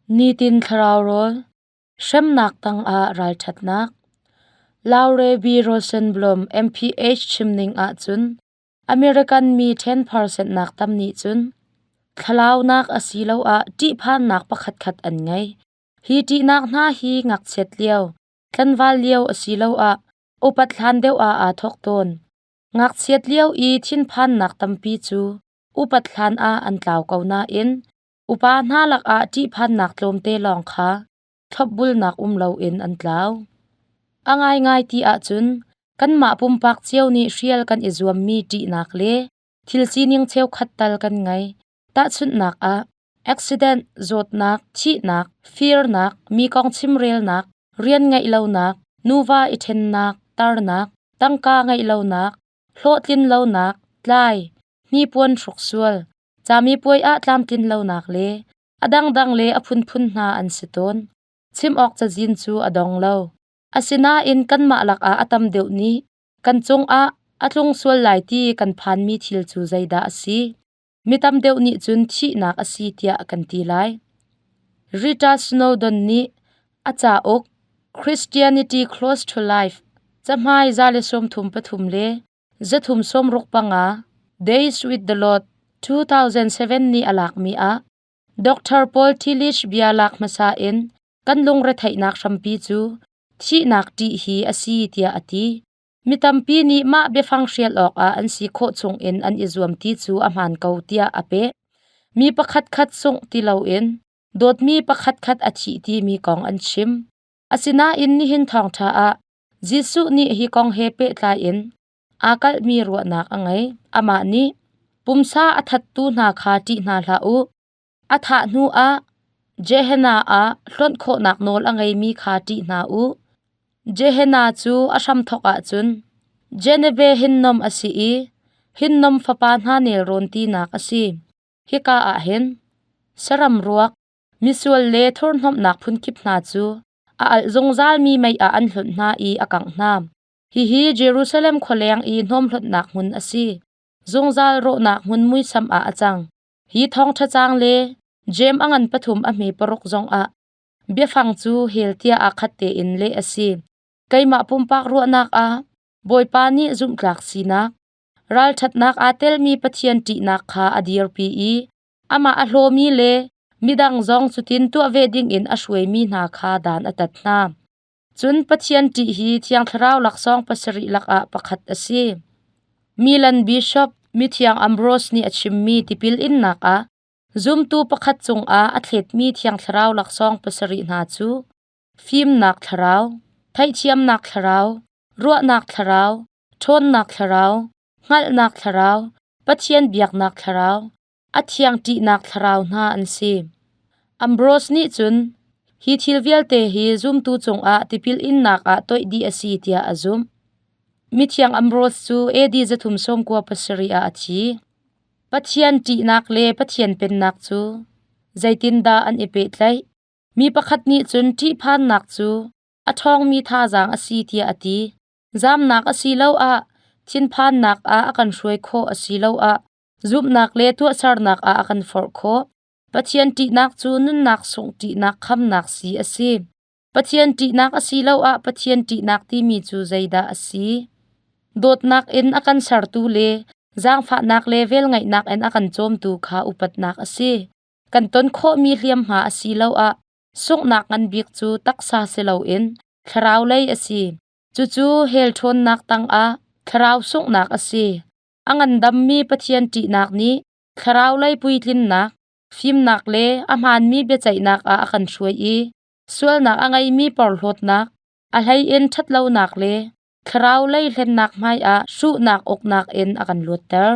Nitin thlarau rawl, hremnak tangah ralṭhatnak. Laure B. Rosenblum MPH chimning ahcun American mi 10% nak tam nih cun thlalaunak asiloah ṭihphannak pakhatkhat an ngei. Hi ṭihnak hna hi ngakchiat lio, tlanval lio asiloah upat hlan deuh ah aa thawk tawn. Ngakchiat lio i thinphannak tampi cu upat hlan ah an tlau ko nain upa hna lakah ṭihphannak tlawmte lawng kha thlopbulnak um loin an tlau. A ngaingai ti ahcun kanmah pumpak cio nih hrial kan i zuammi ṭihnak le thil sining cheukhat tal kan ngei. Tahchunhnak ah, accident, zawtnak, thihnak, firnak, mi kong chimrelnak, rian ngeih lonak, nuva i ṭhennak, tarnak, tangka ngeih lonak, hlawhtlin lonak, tlai, hnipuan hruk sual, camipuai ah tlamtlin lonak le a dangdang le a phunphun hna an si tawn. Chim awk cazin cu a dong lo. Asinain kanmah lakah a tam deuh nih kan cungah a tlung sual lai ti kan phanmi thil cu zeidah a si? Mi tam deuh nih cun thihnak a si tiah kan ti lai. Rita Snowdon nih a cauk Christianity Close to Life cahmai 133 le 365 Days with the Lord 2007 nih a lakmi ah Dr. Paul Tillich bia lak hmasa in kan lungretheihnak hrampi cu thihnak ṭih hi a si tiah a ti. Mi tampi nih mah biafang hrial awkah an si khawh chungin an i zuam ti cu a hmaan ko tiah a peh. Mi pakhatkhat sungh ti loin dawtmi pakhatkhat a thih timi kong an chim. Asinain nihin thawngṭha ah Jesuh nih hi kong he pehtlai in aa kalhmi ruahnak a ngei. Amah nih, Pumsa a thattu hna kha ṭih hna hlah u. A thah hnuah Gehenna ah hlonh khawhnak nawl a ngeimi kha ṭih hna u. Gehenna cu a hramthawk ahcun Geneve Hinnom a si i Hinnom fapa hna nelrawn tinak a si. Hika ah hin saram ruak, misual le thurhnomhnak phunkip hna cu a alh zungzalmi mei ah an hlonh hna i a kangh hna. Hihi Jerusalem khualeng i hnawmhlonhnak hmun a si. Zungzal rawhnak hmun muisam ah a cang. Hi thawngṭha caang le Jeim a ngan pathum a hme paruk zongah biafang cu hell tiah aa khat tein leh a si. Keimah pumpak ruahnak ah Bawipa nih zumhtlak sinak, ralṭhatnak aa telmi Pathian ṭihnak kha a dirpi i amah a hlawmi le midang zong cutin tuah ve dingin a hruaimi hna kha dan a tat hna. Cun Pathian ṭih hi Thiang Thlarau laksawng pasarih lakah pakhat a si. Milan Bishop Mithiang Ambrose nih a chimmi tipil innak ah zumtu pakhat cungah a thletmi Thiang Thlarau laksawng pasarih hna cu fimnak thlarau, theihthiamnak thlarau, ruahnak thlarau, ṭhawnnak thlarau, hngalhnak thlarau, Pathian biaknak thlarau, a thiang ṭihnak thlarau hna an si. Ambrose nih cun hi thil vialte hi zumtu cungah tipil innak ah toih dih a si tiah a zumh. Mithiang Ambrose cu AD 397 ah a thi. Pathian ṭihnak le Pathian pennak cu zeitindah an i pehtlaih? Mi pakhat nih cun ṭihphannak cu a ṭhawngmi thazaang a si tiah a ti. Zamnak asiloah thinphannak ah a kan hruai khawh asiloah Zumhnak le tuahsernak ah a kan forh khawh. Pathian ṭihnak cu nunnak sungh ṭihnak khamnak si a si. Pathian ṭihnak asiloah Pathian ṭihnak timi cu zeidah a si? Dawtnak in a kan sertu le zaangfahnak le velngeihnak in a kan cawmtu kha upatnak a si. Kan ton khawhmi hliamhma asiloah sunghnak ngan bik cu taksa si loin thlarau lei a si. Cucu hell ṭhawnnak tangah thlarau sunghnak a si. A ngandammi Pathian ṭihnak nih thlaraulei puitlinnak, fimnak le a hmaanmi biaceihnak ah a kan hruai i sualnak a ngeimi porhlawtnak, a hleiin ṭhatlonak le thlaraulei hlennak hmaiah hruhnak uknak in a kan luatter.